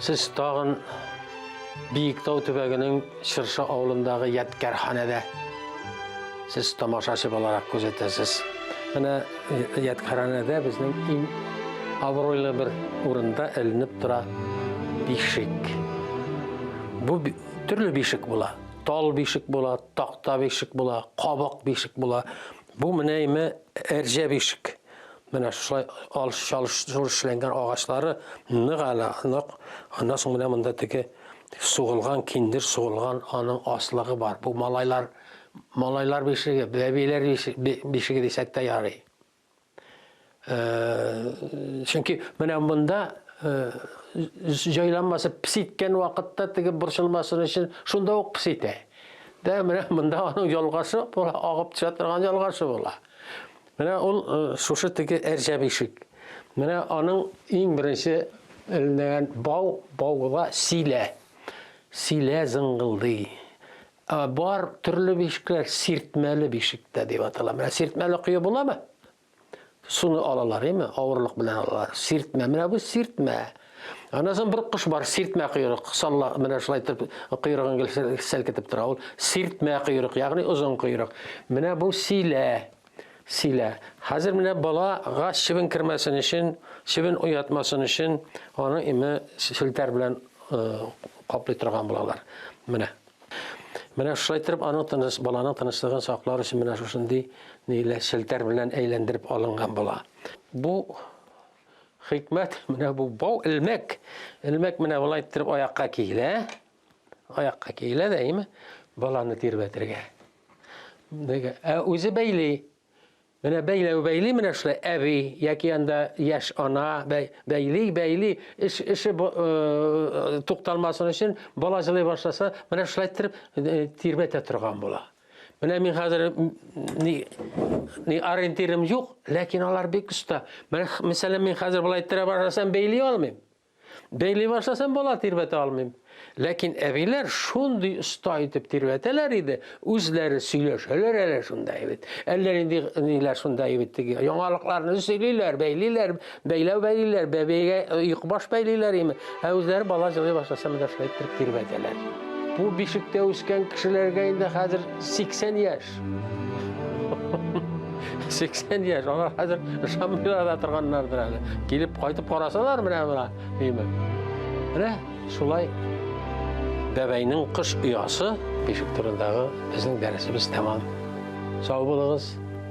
Сез тагын Биектау төбәгенең Чыршы авылындагы ядкәрханәдә. Сез тамашачы буларак күзәтәсез. Менә ядкәрханәдә безнең иң абруйлы бер урында эленеп тора бишек. Бу төрле бишек була. Тал бишек була, такта бишек була, кабак бишек була. Бу менә име әрҗә бишек. Менә шулай алыш-чалыш эшләнгән агачлары нык әле, нык. Аннан соң менә монда теге сугылган киндер сугылган аның аслыгы бар. Бу малайлар, малайлар бишеге, бәбиләр бишеге дисәк тә ярый. Чөнки менә монда җайланмасы пес иткән вакытта теге борчылмасын өчен шунда ук пес итә. Дә менә монда аның ялгашы була, агып төшә торган ялгашы була. Менә ул шушы теге әрҗә бишек. Менә аның иң беренче эленгән бау, бауга силә. Силә зыңгылдый. Ә бар төрле бишекләр сиртмәле бишек тә дип атала. Менә сиртмәле кое буламы? Суны алалар, әйме? Авырлык белән алалар. Сиртмә, менә бу сиртмә. Аннан соң бер кош бар, сиртмә койрык. Салла, менә шулай итеп койрыгын гел селкетеп тора. Ул сиртмә койрык, ягъни озын койрык. Менә бу силә. Силә. Хәзер менә балага чебен кермәсен өчен, чебен уятмасын өчен аны име челтәр белән каплый торган булалар. Менә. Менә шулай итеп аның тыныч, баланың тынычлыгын саклар өчен менә шушындый ниләр челтәр белән әйләндереп алынган була. Бу хикмәт, менә бу бау элмәк. Элмәк менә болай иттереп аякка киелә. Аякка киелә дә, әйеме? Баланы тирбәтергә. Ә үзе бәйли. Менә бәйләү бәйли менә шулай әби яки анда яшь ана бәйли, бәйли, эш, эше тукталмасын өчен бала җылый башласа, менә шулай иттереп тирбәтә торган була. Менә мин хәзер ни, ни ориентирым юк, ләкин алар бик оста. Менә, мәсәлән, мин хәзер болай иттерә башласам, бәйли алмыйм. Бәйли башласам, бала тирбәтә алмыйм. Ләкин әбиләр шундый оста итеп тирбәтәләр иде, үзләре сөйләшәләр әле шунда бит. Әллә нинди ниләр шунда бит теге яңалыкларны сөйлиләр, бәйлиләр, бәйләү бәйлиләр, бәбәйгә йокбаш бәйлиләр име. Ә үзләре бала җылый башласа, менә шулай итеп тирбәтәләр. Бу бишектә үскән кешеләргә инде хәзер 80 яшь. 80 яшь, алар хәзер ышанмыйлар да торганнардыр әле. Килеп кайтып карасалар менә менә, димме. Менә шулай бәбәйнең кош оясы бишек турындагы безнең дәресебез тәмам. Сау булыгыз.